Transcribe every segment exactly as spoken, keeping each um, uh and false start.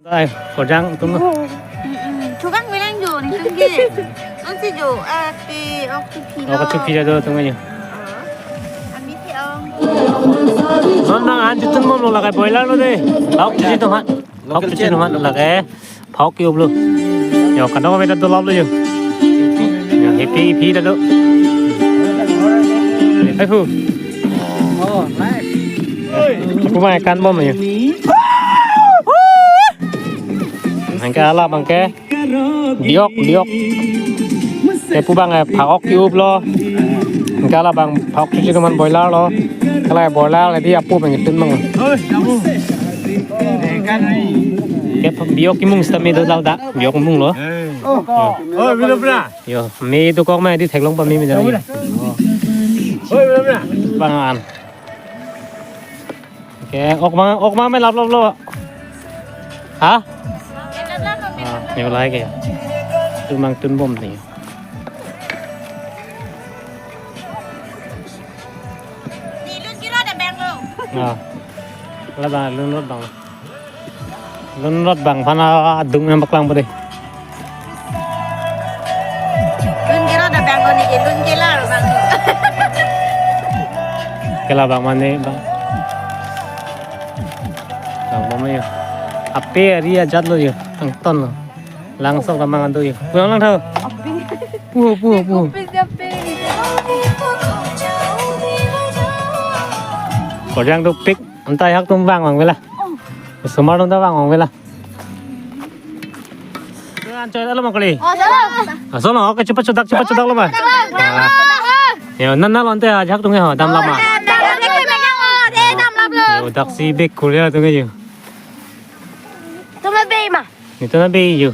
Ai, korjang atum lo. Mm-mm. Chubang bilang jo, nelitum ke. Nonsi jo, ah, pe, ok, chupi lo. Ok, chupi lo, atum ayo. Ami te ong. Non nang an chitun bom lo, lake boiler lo de. Phak chuchi atum an. Phak chuchi atum an lake. Phak ke-up lo. Yo, kadang beda dolap lo yo. Yo, happy, happy dah lo. Ai hu. Oh, nice. Aku mah ikan bom yo. Anke hala abang ke biok, biok. Ke pu abang, eh, phak ok ke-up lo. Anke hala abang phak chuchi atum an boiler lo. Kalau boiler lagi apu abang itun abang. Ke biok kemung seta me do dak, biok kemung lo. Oh, oh, bilo bra. Yo, me dokok ma di theklong pa me me jana. Oh, bilo bra. Abang an. Oke, ok ma, ok ma me lap lap lo. Ha? Ah, ni ulai ke. Atum abang tun bom ni. Ah. Labang lun rot abang. Lun rot abang aphan adung nangpaklang po de. Lun kero da bang ko ni ke, lun kela bang. Kela bang mane bang. Bang mama ya. Ape ari ajat lo yo, angton lo. Langsok kamang ando yo. Pulang lang tho. Ape. Puho, puho, puho. Ape, ape. Korjang dopik, anta hak atum vang vang vela. Osomar atum ta vang vang vela. An choi alo ma kali. Oh, salam. Aso no, oke, cepat cedak, cepat cedak lo ma. Salam. Ah. Ya, nan nan lonte ajak tung ya, dam lap ma. Dam lap, dam lap, dam lap, dam lap lo. Yo, daksi bek Korea tung ya. Tuma be ma. Nelitum na be yo.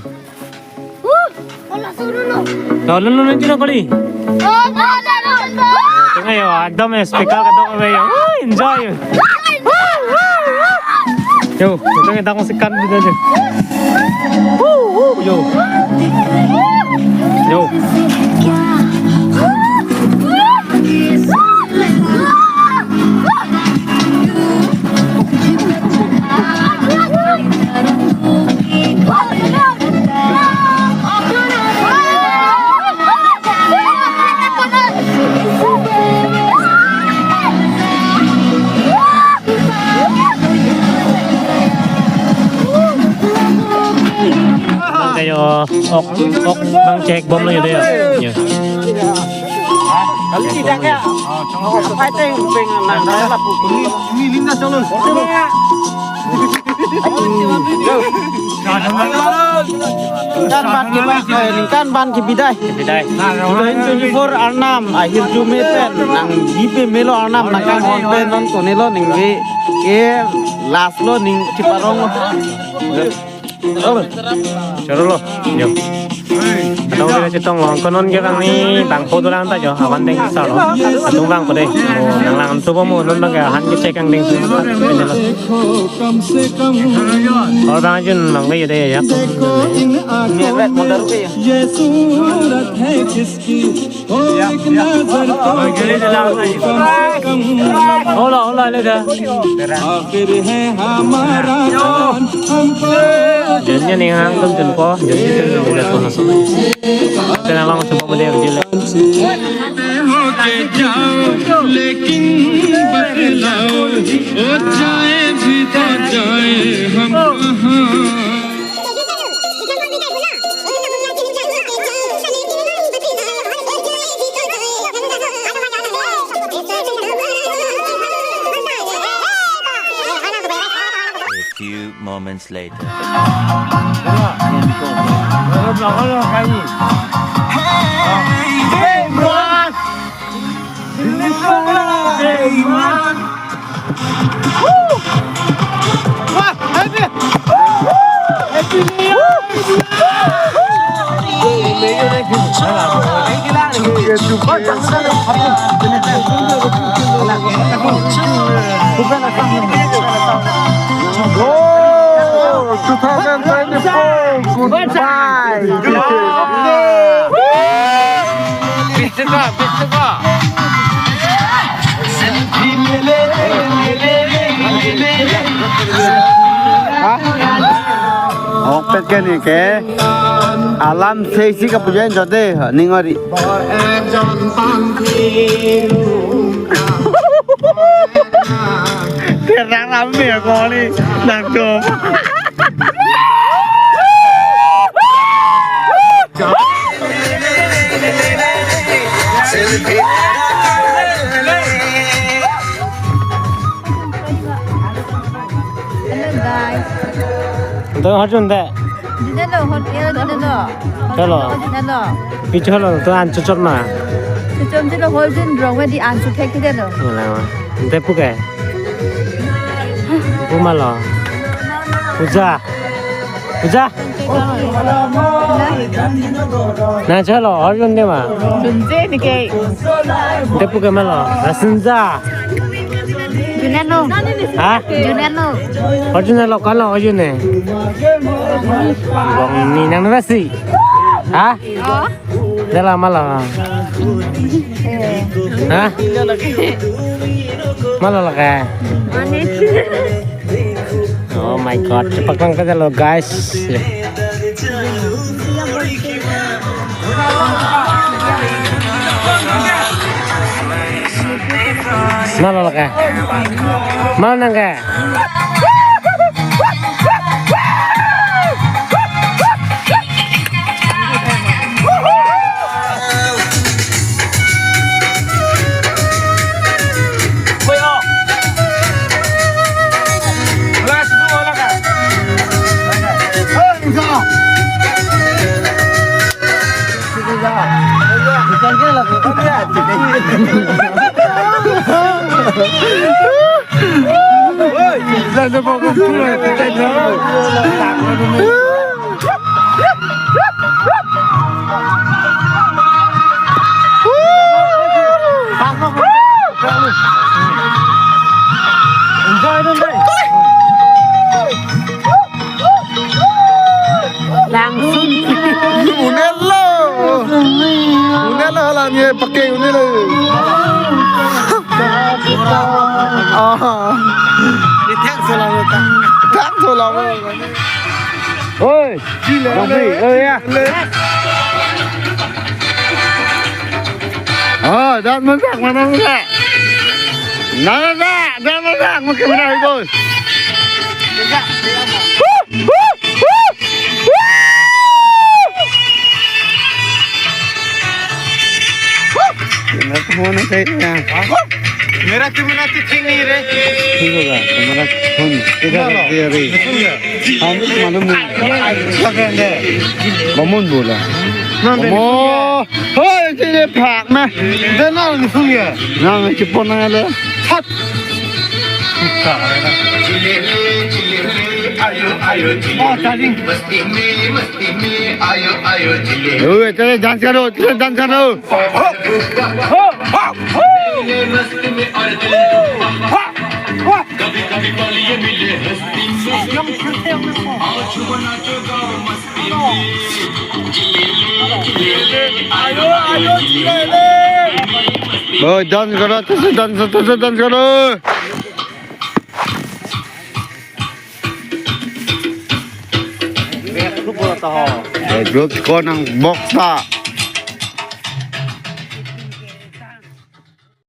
Wuh, bola suruh lo. Lo, lo, lo, lo, lo, kali. Oh, bola suruh lo. Tung ya, ekdom ya, speaker kedok be yo. Wuh, enjoy yo. Yo, tung ya, tangkong sekan gitu aja. Wuh, wuh, yo. Yo. Bang kayo, ok, ok, bang cek bom lo yo de yo. Yo. Kalau tidak ya, oh, pakai teng peng nang dah lah bu. Ini, ini lintas jalan. Ningkan ban ke ba, eh, ningkan ban ke bidai. Bidai. Two thousand twenty-four Arnam, ahirjume pen, nangji pame lo Arnam, nangkang hon pen non kone lo ningve ke last lo ning chiparong lo. Oh, choro lo. Yo. Atong bela chetong lo, konon ke kangni bangpho dolang ta yo, avan deng sa lo. Atum bang ko de. Mo nang lang tu bo mo non bang ke han ke cek kang deng su. Or bang jun bang ke yo de ya. Hola, hola, le da. Jun ya ning hang tum jun po, jun ya tum jun po na so. Tena lang chupa mo de jun le. होके जाओ, लेकिन बतलाओ, ओ जाए भी तो जाए हम कहाँ। A few moments later. Oh, two thousand twenty-four, goodbye. Hah? Peken ke alam seisi kapujoin jode ningori. Terang rame ya kali nangtum. Hello guys. Ito hajun de. Dinalo, hol, ya, dinalo. Hello. Dinalo. Pichu hello, to an chuchok na. Chuchok dinalo, hol din rong we di an chuthek dinalo. Wala ma. Ante puke. Pumalo. Puja. Puja. Na chalo, hol din de ma. Sunje ni ke. Ante puke malo. Rasunja. Junano. Ha? Junano. Original lo kalo original. Bong ni nang nasi. Ha? Oh. Dala malo. Eh. Ha? Malo lake. Manis. Oh my God, cepat lang ka dalo, guys. Malo lake. Malo nang ke. Langsung. Unelo. Unelo la ni pakai unelo. Ah. Ni thang so lang ta. Thang so lang. Oi. Kopi, oh ya. Oh, dan mendak, mana mendak? Mana mendak? Dan mendak, mungkin mendak itu. Mana saya? मेरा तो, मेरा तो ठीक नहीं रे। ठीक होगा, तुम्हारा खून इधर, ना, ना। दे रही। सुन गया। हम मालूम नहीं। क्या कहते हैं? बमुन बोला। ना, बमुन। नहीं, सुन गया। ओए, तेरे भाग में। दे ना, नहीं सुन गया। ना, मैं चुप होना है ले। हट। ओ, darling। ओए, तेरे dance करो, तेरे dance करो। Boy, dance करो, तो से dance, तो से dance करो। Eh, bro, ko nang box ta.